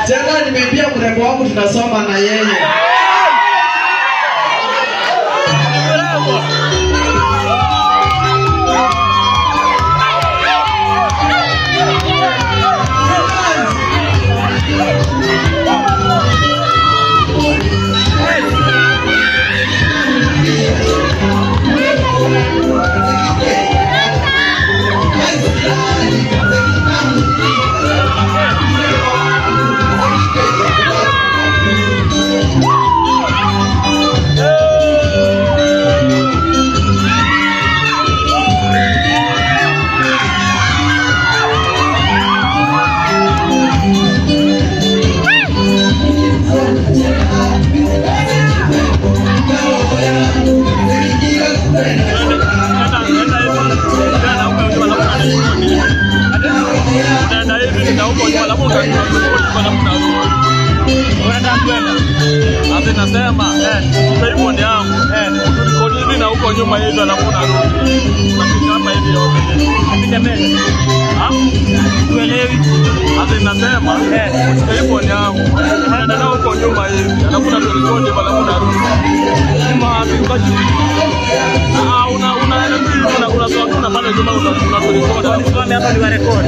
Jana nimeambia mrembo wangu tunasoma na yeye. Nasema telefoni yangu tulikodi hivi na huko nyuma hivi alafu narudi. Unafika hapa hivi yote. Napita mbele. Ah? Tuelewi. Hata nasema telefoni yangu naenda na huko nyuma hivi alafu naturekodi alafu narudi. Nyuma wapi ukaji? Ah, una una unatoa tu unapanda nyuma unaturekodi. Tuone hapa ni wa record.